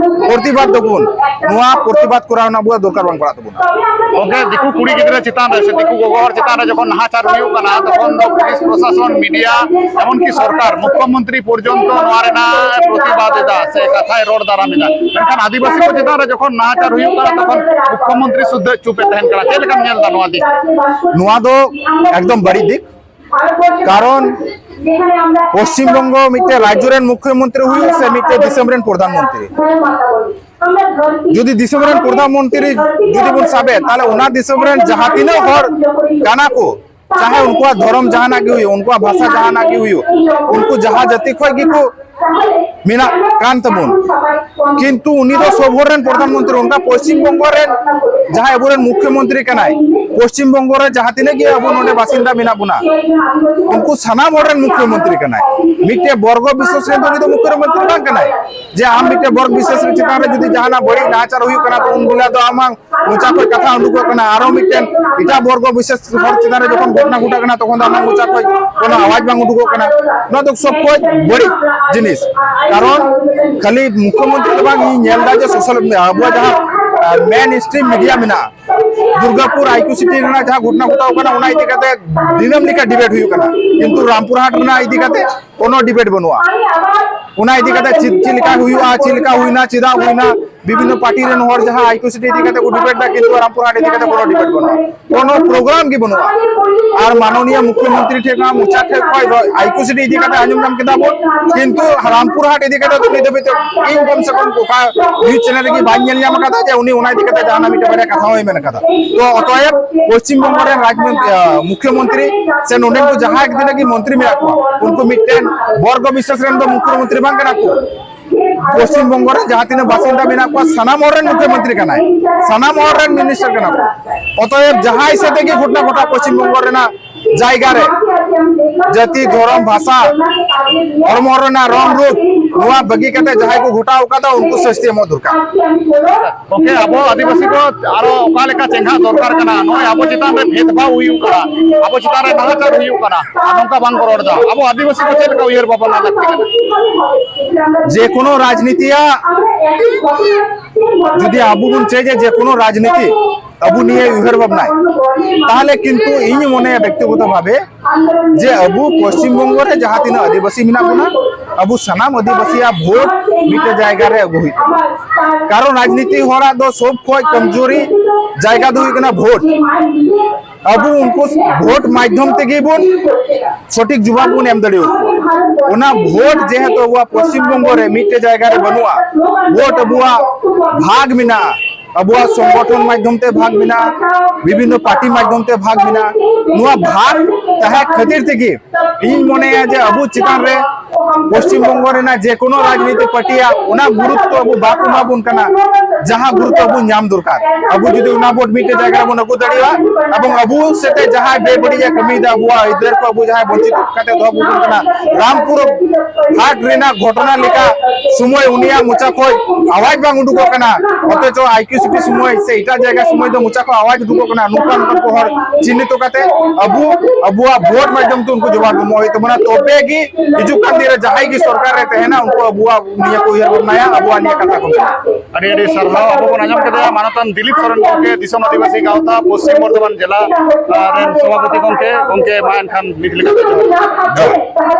ᱯᱨᱚᱛᱤᱵᱟᱫ ᱫᱟᱵᱚᱱ, ᱱᱚᱣᱟ ᱯᱨᱚᱛᱤᱵᱟᱫ ᱠᱚᱨᱟᱣ ᱨᱮᱱᱟᱜ ᱟᱵᱚᱣᱟᱜ ᱫᱚᱨᱠᱟᱨ ᱵᱟᱝ ᱯᱟᱲᱟᱜ ᱛᱟᱵᱚᱱᱟ᱾ ᱜᱚᱢᱠᱮ, ᱫᱤᱠᱩ ᱠᱩᱲᱤ ᱜᱤᱫᱽᱨᱟᱹ ᱪᱮᱛᱟᱱ ᱨᱮ ᱥᱮ ᱫᱤᱠᱩ ᱜᱚᱜᱚ ᱦᱚᱲ ᱪᱮᱛᱟᱱ ᱨᱮ ᱡᱚᱠᱷᱚᱱ ᱱᱟᱦᱟᱪᱟᱨ ᱦᱩᱭᱩᱜ ᱠᱟᱱᱟ, ᱛᱚᱠᱷᱚᱱ ᱫᱚ ᱯᱩᱞᱤᱥ ᱯᱨᱚᱥᱟᱥᱚᱱ, ᱢᱤᱰᱤᱭᱟ, ᱮᱢᱚᱱᱠᱤ ᱥᱚᱨᱠᱟᱨ, ᱢᱩᱠᱷᱭᱚᱢᱚᱱᱛᱨᱤ ᱯᱚᱨᱡᱚᱱᱛᱚ ᱱᱚᱣᱟ ᱨᱮᱱᱟᱜ ᱯᱨᱚᱛᱤᱵᱟᱫ ᱮᱫᱟ ᱥᱮ ᱠᱟᱛᱷᱟᱭ ᱨᱚᱲ ᱫᱟᱨᱟᱢ ᱮᱫᱟ᱾ ᱢᱮᱱᱠᱷᱟᱱ ᱟᱹᱫᱤᱵᱟᱹᱥᱤ ᱠᱚ ᱪᱮᱛᱟᱱ ᱨᱮ ᱡᱚᱠᱷᱚᱱ ᱱᱟᱦᱟᱪᱟᱨ ᱦᱩᱭᱩᱜ ᱠᱟᱱᱟ, ᱛᱚᱠᱷᱚᱱ ᱢᱩᱠᱷᱭᱚᱢᱚᱱᱛᱨᱤ ᱥᱩᱫᱽᱫᱷᱟᱹ ᱪᱩᱯ ᱮ ᱛᱟᱦᱮᱱ ᱠᱟᱱᱟ᱾ ᱪᱮᱫ ᱞᱮᱠᱟᱢ ᱧᱮᱞ ᱮᱫᱟ ᱱᱚᱣᱟ ᱫᱤᱠ? ᱱᱚᱣᱟ ᱫᱚ ᱮᱠᱫᱚᱢ ᱵᱟᱹᱲᱤᱡ ᱫᱤᱠ᱾ ᱠᱟᱨᱚᱱ ᱯᱚᱥᱪᱤᱢ ᱵᱚᱝᱜᱚ ᱢᱤᱫᱴᱮᱱ ᱨᱟᱡᱽᱡᱚ ᱨᱮᱱ ᱢᱩᱠᱷᱭᱚᱢᱚᱱᱛᱨᱤ ᱦᱩᱭᱩᱜ ᱥᱮ ᱢᱤᱫᱴᱮᱱ ᱫᱤᱥᱚᱢ ᱨᱮᱱ ᱯᱨᱚᱫᱷᱟᱱ ᱢᱚᱱᱛᱨᱤ, ᱡᱩᱫᱤ ᱫᱤᱥᱚᱢ ᱨᱮᱱ ᱯᱨᱚᱫᱷᱟᱱ ᱢᱚᱱᱛᱨᱤ ᱡᱩᱫᱤ ᱵᱚᱱ ᱥᱟᱵᱮ, ᱛᱟᱦᱞᱮ ᱚᱱᱟ ᱫᱤᱥᱚᱢ ᱨᱮᱱ ᱡᱟᱦᱟᱸ ᱛᱤᱱᱟᱹᱜ ᱦᱚᱲ ᱠᱟᱱᱟ ᱠᱚ, ᱪᱟᱦᱮ ᱩᱱᱠᱩᱣᱟᱜ ᱫᱷᱚᱨᱚᱢ ᱡᱟᱦᱟᱱᱟᱜ ᱜᱮ ᱦᱩᱭᱩᱜ, ᱩᱱᱠᱩᱣᱟᱜ ᱵᱷᱟᱥᱟ ᱡᱟᱦᱟᱱᱟᱜ ᱜᱮ ᱦᱩᱭᱩᱜ, ᱩᱱᱠᱩ ᱡᱟᱦᱟᱸ ᱡᱟᱹᱛᱤ ᱠᱷᱚᱱ ᱜᱮᱠᱚ ᱢᱮᱱᱟᱜ ᱠᱟᱱ ᱛᱟᱵᱚᱱ, ᱠᱤᱱᱛᱩ ᱩᱱᱤ ᱫᱚ ᱥᱚᱵ ᱦᱚᱲ ᱨᱮᱱ ᱯᱨᱚᱫᱷᱟᱱ ᱢᱚᱱᱛᱨᱤ᱾ ᱚᱱᱠᱟ ᱯᱚᱥᱪᱤᱢ ᱵᱚᱝᱜᱚ ᱨᱮᱱ ᱡᱟᱦᱟᱸᱭ ᱟᱵᱚᱨᱮᱱ ᱢᱩᱠᱷᱭᱚ ᱢᱚᱱᱛᱨᱤ ᱠᱟᱱᱟᱭ, ᱯᱚᱥᱪᱤᱢ ᱵᱚᱝᱜᱚ ᱨᱮ ᱡᱟᱦᱟᱸ ᱛᱤᱱᱟᱹᱜ ᱜᱮ ᱟᱵᱚ ᱱᱚᱰᱮ ᱵᱟᱥᱤᱱᱫᱟ ᱢᱮᱱᱟᱜ ᱵᱚᱱᱟ, ᱩᱱᱠᱩ ᱥᱟᱱᱟᱢ ᱦᱚᱲ ᱨᱮᱱ ᱢᱩᱠᱷᱭᱚ ᱢᱚᱱᱛᱨᱤ ᱠᱟᱱᱟᱭ᱾ ᱢᱤᱫᱴᱮᱡ ᱵᱚᱨᱜᱚ ᱵᱤᱥᱮᱥ ᱨᱮᱱ ᱫᱚ ᱩᱱᱤ ᱫᱚ ᱢᱩᱠᱷᱭᱚ ᱢᱚᱱᱛᱨᱤ ᱵᱟᱝ ᱠᱟᱱᱟᱭ᱾ ᱡᱮ ᱟᱢ ᱢᱤᱫᱴᱮᱡ ᱵᱚᱨᱜᱚ ᱵᱤᱥᱮᱥ ᱨᱮ ᱪᱮᱛᱟᱱ ᱨᱮ ᱡᱩᱫᱤ ᱡᱟᱦᱟᱱᱟᱜ ᱵᱟᱹᱲᱤᱡ ᱱᱟᱦᱟᱪᱟᱨ ᱦᱩᱭᱩᱜ ᱠᱟᱱᱟ, ᱛᱚ ᱩᱱ ᱵᱮᱞᱟ ᱫᱚ ᱟᱢᱟᱜ ᱢᱚᱪᱟ ᱠᱷᱚᱱ ᱠᱟᱛᱷᱟ ᱩᱰᱩᱠᱚᱜ ᱠᱟᱱᱟ, ᱟᱨᱚ ᱢᱤᱫᱴᱮᱱ ᱮᱴᱟᱜ ᱵᱚᱨᱜᱚ ᱵᱤᱥᱮᱥ ᱦᱚᱲ ᱪᱮᱛᱟᱱ ᱨᱮ ᱡᱚᱠᱷᱚᱱ ᱜᱷᱚᱴᱚᱱᱟ ᱜᱷᱚᱴᱟᱜ ᱠᱟᱱᱟ, ᱛᱚᱠᱷᱚᱱ ᱫᱚ ᱟᱢᱟᱜ ᱢᱚᱪᱟ ᱠᱷᱚᱱ ᱠᱳᱱᱳ ᱟᱣᱟᱡᱽ ᱵᱟᱝ ᱩᱰᱩᱠᱚᱜ ᱠᱟᱱᱟ᱾ ᱱᱚᱣᱟ ᱫᱚ ᱥᱚᱵ ᱠᱷᱚᱱ ᱵᱟᱹᱲᱤᱡ ᱡᱤᱱᱤᱥ᱾ ᱠᱟᱨᱚᱱ ᱠᱷᱟᱹᱞᱤ ᱢᱩᱠᱷᱭᱚᱢᱚᱱᱛᱨᱤ ᱫᱚ ᱵᱟᱝ, ᱤᱧ ᱧᱮᱞ ᱮᱫᱟ ᱡᱮ ᱥᱳᱥᱟᱞ, ᱟᱵᱚᱣᱟᱜ ᱡᱟᱦᱟᱸ ᱢᱮᱱ ᱥᱴᱨᱤᱢ ᱢᱤᱰᱤᱭᱟ ᱢᱮᱱᱟᱜᱼᱟ, ᱫᱩᱨᱜᱟᱯᱩᱨ ᱟᱭᱠᱩ ᱥᱤᱴᱤ ᱨᱮᱱᱟᱜ ᱡᱟᱦᱟᱸ ᱜᱷᱚᱴᱚᱱᱟ ᱜᱷᱚᱴᱟᱣ ᱠᱟᱱᱟ, ᱚᱱᱟ ᱤᱫᱤ ᱠᱟᱛᱮ ᱫᱤᱱᱟᱹᱢ ᱞᱮᱠᱟ ᱰᱤᱵᱮᱴ ᱦᱩᱭᱩᱜ ᱠᱟᱱᱟ, ᱠᱤᱱᱛᱩ ᱨᱟᱢᱯᱩᱨᱦᱟᱴ ᱨᱮᱱᱟᱜ ᱤᱫᱤ ᱠᱟᱛᱮ ᱠᱳᱱᱳ ᱰᱤᱵᱮᱴ ᱵᱟᱹᱱᱩᱜᱼᱟ᱾ ᱚᱱᱟ ᱤᱫᱤ ᱠᱟᱛᱮ ᱪᱮᱫ, ᱪᱮᱫ ᱞᱮᱠᱟ ᱦᱩᱭᱩᱜᱼᱟ, ᱪᱮᱫ ᱞᱮᱠᱟ ᱦᱩᱭᱱᱟ, ᱪᱮᱫᱟᱜ ᱦᱩᱭᱱᱟ, ᱵᱤᱵᱷᱤᱱᱱᱚ ᱯᱟᱨᱴᱤ ᱨᱮᱱ ᱦᱚᱲ ᱡᱟᱦᱟᱸ ᱟᱭᱠᱩ ᱥᱤᱴᱤ ᱤᱫᱤ ᱠᱟᱛᱮ ᱠᱚ ᱰᱤᱵᱮᱴ ᱫᱟ, ᱠᱤᱱᱛᱩ ᱨᱟᱢᱯᱩᱨᱦᱟᱴ ᱤᱫᱤ ᱠᱟᱛᱮ ᱠᱳᱱᱳ ᱰᱤᱵᱮᱴ ᱵᱟᱹᱱᱩᱜᱼᱟ, ᱠᱳᱱᱳ ᱯᱨᱳᱜᱨᱟᱢ ᱜᱮ ᱵᱟᱹᱱᱩᱜᱼᱟ᱾ ᱟᱨ ᱢᱟᱱᱚᱱᱤᱭᱚ ᱢᱩᱠᱷᱭᱚᱢᱚᱱᱛᱨᱤ ᱴᱷᱮᱱ ᱠᱷᱚᱱ ᱢᱚᱪᱟ ᱴᱷᱮᱱ ᱠᱷᱚᱱ ᱨᱚ-, ᱟᱭᱠᱩᱥᱤᱰᱤ ᱤᱫᱤ ᱠᱟᱛᱮ ᱟᱸᱡᱚᱢ ᱧᱟᱢ ᱠᱮᱫᱟ ᱵᱚᱱ, ᱠᱤᱱᱛᱩ ᱨᱟᱢᱯᱩᱨ ᱦᱟᱴ ᱤᱫᱤ ᱠᱟᱛᱮ ᱫᱚ ᱱᱤᱛ ᱫᱷᱟᱹᱵᱤᱡ ᱛᱮ ᱤᱧ ᱠᱚᱢ ᱥᱮ ᱠᱚᱢ ᱚᱠᱟ news channel ᱨᱮᱜᱮ ᱵᱟᱹᱧ ᱧᱮᱞ ᱧᱟᱢ ᱟᱠᱟᱫᱟ ᱡᱮ ᱩᱱᱤ ᱚᱱᱟ ᱤᱫᱤ ᱠᱟᱛᱮ ᱡᱟᱦᱟᱱᱟᱜ ᱢᱤᱫᱴᱮᱱ ᱵᱟᱨᱭᱟ ᱠᱟᱛᱷᱟ ᱦᱚᱸᱭ ᱢᱮᱱ ᱟᱠᱟᱫᱟ᱾ ᱛᱚ ᱚᱛᱚᱭᱮᱵ ᱯᱚᱥᱪᱤᱢ ᱵᱚᱝᱜᱚ ᱨᱮᱱ ᱨᱟᱡᱽ ᱢᱚᱱ-, ᱟᱸ, ᱢᱩᱠᱷᱭᱚᱢᱚᱱᱛᱨᱤ ᱥᱮ ᱱᱚᱰᱮᱱ ᱠᱚ ᱡᱟᱦᱟᱸᱭ ᱛᱤᱱᱟᱹᱜ ᱜᱮ ᱢᱚᱱᱛᱨᱤ ᱢᱮᱱᱟᱜ ᱠᱚᱣᱟ, ᱩᱱᱠᱩ ᱢᱤᱫᱴᱮᱱ ᱵᱚᱨᱜᱚ ᱵᱤᱥᱮᱥ ᱨᱮᱱ ᱫᱚ ᱢᱩᱠᱷᱭᱚᱢᱚᱱᱛᱨᱤ ᱵᱟᱝ ᱠᱟᱱᱟ ᱠᱚ᱾ ᱯᱚᱥᱪᱤᱢ ᱵᱚᱝᱜᱚ ᱨᱮ ᱡᱟᱦᱟᱸ ᱛᱤᱱᱟᱹᱜ ᱵᱟᱥᱤᱱᱫᱟ ᱢᱮᱱᱟᱜ ᱠᱚᱣᱟ, ᱥᱟᱱᱟᱢ ᱦᱚᱲ ᱨᱮᱱ ᱢᱩᱠᱷᱭᱚᱢᱚᱱᱛᱨᱤ ᱠᱟᱱᱟᱭ, ᱥᱟᱱᱟᱢ ᱦᱚᱲ ᱨᱮᱱ minister ᱠᱟᱱᱟ ᱠᱚ᱾ ᱚᱛᱚᱭᱮᱵ ᱡᱟᱦᱟᱸᱭ ᱥᱟᱛᱮ ᱜᱮ ᱜᱷᱚᱴᱱᱟ ᱜᱷᱚᱴᱟᱜ ᱯᱚᱥᱪᱤᱢ ᱵᱚᱝᱜᱚ ᱨᱮᱱᱟᱜ ᱡᱟᱭᱜᱟ ᱨᱮ, ᱡᱟᱹᱛᱤ, ᱫᱷᱚᱨᱚᱢ, ᱵᱷᱟᱥᱟ, ᱦᱚᱲᱢᱚ ᱨᱮᱱᱟᱜ ᱨᱚᱝ ᱨᱩᱯ, ᱱᱚᱣᱟ ᱵᱟᱹᱜᱤ ᱠᱟᱛᱮ ᱡᱟᱦᱟᱸᱭ ᱠᱚ ᱜᱷᱚᱴᱟᱣ ᱟᱠᱟᱫᱟ, ᱩᱱᱠᱩ ᱥᱟᱹᱥᱛᱤ ᱮᱢᱚᱜ ᱫᱚᱨᱠᱟᱨ᱾ ᱜᱚᱢᱠᱮ, ᱟᱵᱚ ᱟᱹᱫᱤᱵᱟᱹᱥᱤ ᱠᱚ ᱟᱨᱚ ᱚᱠᱟ ᱞᱮᱠᱟ ᱪᱮᱸᱜᱷᱟ ᱫᱚᱨᱠᱟᱨ ᱠᱟᱱᱟ? ᱱᱚᱜᱼᱚᱭ ᱟᱵᱚ ᱪᱮᱛᱟᱱ ᱨᱮ ᱵᱷᱮᱫᱽᱵᱷᱟᱣ ᱦᱩᱭᱩᱜ ᱠᱟᱱᱟ, ᱟᱵᱚ ᱪᱮᱛᱟᱱ ᱨᱮ ᱱᱟᱦᱟᱪᱟᱨ ᱦᱩᱭᱩᱜ ᱠᱟᱱᱟ, ᱟᱨ ᱱᱚᱝᱠᱟ ᱵᱟᱝ ᱠᱚ ᱨᱚᱲ ᱮᱫᱟ᱾ ᱟᱵᱚ ᱟᱹᱫᱤᱵᱟᱹᱥᱤ ᱠᱚ ᱪᱮᱫ ᱞᱮᱠᱟ ᱩᱭᱦᱟᱹᱨ ᱵᱷᱟᱵᱽᱱᱟ ᱞᱟᱹᱠᱛᱤ ᱠᱟᱱᱟ? ᱡᱮ ᱠᱳᱱᱳ ᱨᱟᱡᱽᱱᱤᱛᱤᱭᱟᱜ ᱡᱩᱫᱤ ᱟᱵᱚ ᱵᱚᱱ ᱪᱮᱫᱟ ᱡᱮ ᱠᱳᱱᱳ ᱨᱟᱡᱽᱱᱤᱛᱤ ᱟᱵᱚ ᱱᱤᱭᱮ ᱩᱭᱦᱟᱹᱨ ᱵᱷᱟᱵᱽᱱᱟᱭ, ᱛᱟᱦᱚᱞᱮ ᱠᱤᱱᱛᱩ ᱤᱧ ᱢᱚᱱᱮᱭᱟ ᱵᱮᱠᱛᱤᱜᱚᱛᱚ ᱵᱷᱟᱵᱮ ᱡᱮ ᱟᱵᱚ ᱯᱚᱥᱪᱤᱢ ᱵᱚᱝᱜᱚ ᱨᱮ ᱡᱟᱦᱟᱸ ᱛᱤᱱᱟᱹᱜ ᱟᱹᱫᱤᱵᱟᱹᱥᱤ ᱢᱮᱱᱟᱜ ᱵᱚᱱᱟ, ᱟᱵᱚ ᱥᱟᱱᱟᱢ ᱟᱹᱫᱤᱵᱟᱹᱥᱤᱭᱟᱜ ᱵᱷᱳᱴ ᱢᱤᱫᱴᱮᱡ ᱡᱟᱭᱜᱟ ᱨᱮ ᱟᱹᱜᱩ ᱦᱩᱭᱩᱜ ᱛᱟᱵᱚᱱᱟ᱾ ᱠᱟᱨᱚᱱ ᱨᱟᱡᱽᱱᱤᱛᱤ ᱦᱚᱲᱟᱜ ᱫᱚ ᱥᱚᱵ ᱠᱷᱚᱡ ᱠᱚᱢᱡᱳᱨᱤ ᱡᱟᱭᱜᱟ ᱫᱚ ᱦᱩᱭᱩᱜ ᱠᱟᱱᱟ ᱵᱷᱳᱴ᱾ ᱟᱵᱚ ᱩᱱᱠᱩ ᱵᱷᱳᱴ ᱢᱟᱫᱽᱫᱷᱚᱢ ᱛᱮᱜᱮ ᱵᱚᱱ ᱥᱚᱴᱷᱤᱠ ᱡᱩᱵᱟᱵ ᱵᱚᱱ ᱮᱢ ᱫᱟᱲᱮᱭᱟᱠᱚᱣᱟ᱾ ᱚᱱᱟ ᱵᱷᱳᱴ ᱡᱮᱦᱮᱛᱩ ᱟᱵᱚᱣᱟᱜ ᱯᱚᱥᱪᱤᱢ ᱵᱚᱝᱜᱚ ᱨᱮ ᱢᱤᱫᱴᱮᱡ ᱡᱟᱭᱜᱟ ᱨᱮ ᱵᱟᱹᱱᱩᱜᱼᱟ, ᱵᱷᱳᱴ ᱟᱵᱚᱣᱟᱜ ᱵᱷᱟᱜᱽ ᱢᱮᱱᱟᱜᱼᱟ, ᱟᱵᱚᱣᱟᱜ ᱥᱚᱝᱜᱚᱴᱷᱚᱱ ᱢᱟᱫᱽᱫᱷᱚᱢ ᱛᱮ ᱵᱷᱟᱜᱽ ᱢᱮᱱᱟᱜᱼᱟ, ᱵᱤᱵᱷᱤᱱᱱᱚ ᱯᱟᱨᱴᱤ ᱢᱟᱫᱽᱫᱷᱚᱢ ᱛᱮ ᱵᱷᱟᱜᱽ ᱢᱮᱱᱟᱜᱼᱟ᱾ ᱱᱚᱣᱟ ᱵᱷᱟᱜᱽ ᱛᱟᱦᱮᱸ ᱠᱷᱟᱹᱛᱤᱨ ᱛᱮᱜᱮ ᱤᱧ ᱢᱚᱱᱮᱭᱟ ᱡᱮ ᱟᱵᱚ ᱪᱮᱛᱟᱱ ᱨᱮ ᱯᱚᱥᱪᱤᱢ ᱵᱚᱝᱜᱚ ᱨᱮᱱᱟᱜ ᱡᱮ ᱠᱳᱱᱳ ᱨᱟᱡᱽᱱᱤᱛᱤ ᱯᱟᱨᱴᱤᱭᱟᱜ ᱚᱱᱟ ᱜᱩᱨᱩᱛᱛᱚ ᱟᱵᱚ ᱵᱟᱠᱚ ᱮᱢᱟ ᱵᱚᱱ ᱠᱟᱱᱟ, ᱡᱟᱦᱟᱸ ᱜᱩᱨᱩᱛᱛᱚ ᱟᱵᱚ ᱧᱟᱢ ᱫᱚᱨᱠᱟᱨ᱾ ᱟᱵᱚ ᱡᱩᱫᱤ ᱚᱱᱟ ᱵᱷᱳᱴ ᱢᱤᱫᱴᱮᱡ ᱡᱟᱭᱜᱟ ᱨᱮᱵᱚᱱ ᱟᱹᱜᱩ ᱫᱟᱲᱮᱭᱟᱜᱼᱟ, ᱮᱵᱚᱝ ᱟᱵᱚ ᱥᱟᱛᱮ ᱡᱟᱦᱟᱸᱭ ᱵᱮᱵᱟᱹᱲᱤᱡ ᱮ ᱠᱟᱹᱢᱤᱭᱮᱫᱟ, ᱟᱵᱚᱣᱟᱜ ᱟᱹᱭᱫᱟᱹᱨ ᱠᱚ ᱟᱵᱚ ᱡᱟᱦᱟᱸᱭ ᱵᱚᱧᱪᱤᱛ ᱠᱟᱛᱮ ᱫᱚᱦᱚ ᱵᱚᱱ ᱠᱟᱱᱟ, ᱨᱟᱢᱯᱩᱨ ᱦᱟᱴ ᱨᱮᱱᱟᱜ ᱜᱷᱚᱴᱚᱱᱟ ᱞᱮᱠᱟ ᱥᱚᱢᱚᱭ ᱩᱱᱤᱭᱟᱜ ᱢᱚᱪᱟ ᱠᱷᱚᱱ ᱟᱣᱟᱡ ᱵᱟᱝ ᱩᱰᱩᱠᱚᱜ ᱠᱟᱱᱟ, ᱚᱛᱷᱚᱪᱚ ᱟᱭᱠᱤᱭᱩ ᱥᱤᱴᱤ ᱥᱚᱢᱚᱭ ᱥᱮ ᱮᱴᱟᱜ ᱡᱟᱭᱜᱟ ᱥᱚᱢᱚᱭ ᱫᱚ ᱢᱚᱪᱟ ᱠᱷᱚᱱ ᱟᱣᱟᱡ ᱩᱰᱩᱠᱚᱜ ᱠᱟᱱᱟ᱾ ᱱᱚᱝᱠᱟ ᱱᱚᱝᱠᱟ ᱠᱚ ᱦᱚᱲ ᱪᱤᱱᱦᱤᱛ ᱠᱟᱛᱮ ᱟᱵᱚ ᱟᱵᱚᱣᱟᱜ ᱵᱷᱳᱴ ᱢᱟᱫᱽᱫᱷᱚᱢ ᱛᱮ ᱩᱱᱠᱩ ᱡᱚᱵᱟᱵ ᱮᱢᱚᱜ ᱦᱩᱭᱩᱜ ᱛᱟᱵᱚᱱᱟ, ᱛᱚᱵᱮ ᱜᱮ ᱦᱤᱡᱩᱜ ᱠᱟᱱ ᱫᱤᱱ ᱨᱮ ᱡᱟᱦᱟᱸᱭ ᱜᱮ ᱥᱚᱨᱠᱟᱨ ᱨᱮ ᱛᱟᱦᱮᱱᱟ, ᱩᱱᱠᱩ ᱟᱵᱚᱣᱟᱜ ᱱᱤᱭᱟᱹ ᱠᱚ ᱩᱭᱦᱟᱹᱨ ᱵᱷᱟᱵᱽᱱᱟᱭᱟ, ᱟᱵᱚᱣᱟᱜ ᱱᱤᱭᱟᱹ ᱠᱟᱛᱷᱟ ᱠᱚ ᱢᱮᱱᱟ᱾ ᱟᱹᱰᱤ ᱟᱹᱰᱤ ᱥᱟᱨᱦᱟᱣ᱾ ᱟᱵᱚ ᱵᱚᱱ ᱟᱸᱡᱚᱢ ᱠᱮᱫᱟ ᱢᱟᱱᱚᱛᱟᱱ ᱫᱤᱞᱤᱯ ᱥᱚᱨᱮᱱ ᱜᱚᱢᱠᱮ, ᱫᱤᱥᱚᱢ ᱟᱹᱫᱤᱵᱟᱹᱥᱤ ᱜᱟᱶᱛᱟ ᱯᱚᱥᱪᱤᱢ ᱵᱚᱨᱫᱷᱚᱢᱟᱱ ᱡᱮᱞᱟ, ᱟᱨ, ᱨᱮᱱ ᱥᱚᱵᱷᱟᱯᱚᱛᱤ ᱜᱚᱢᱠᱮ᱾ ᱜᱚᱢᱠᱮ, ᱢᱟ ᱮᱱᱠᱷᱟᱱ ᱱᱤᱛ ᱞᱮᱠᱟᱛᱮ ᱡᱚᱦᱟᱨ᱾ ᱡᱚᱦᱟᱨ᱾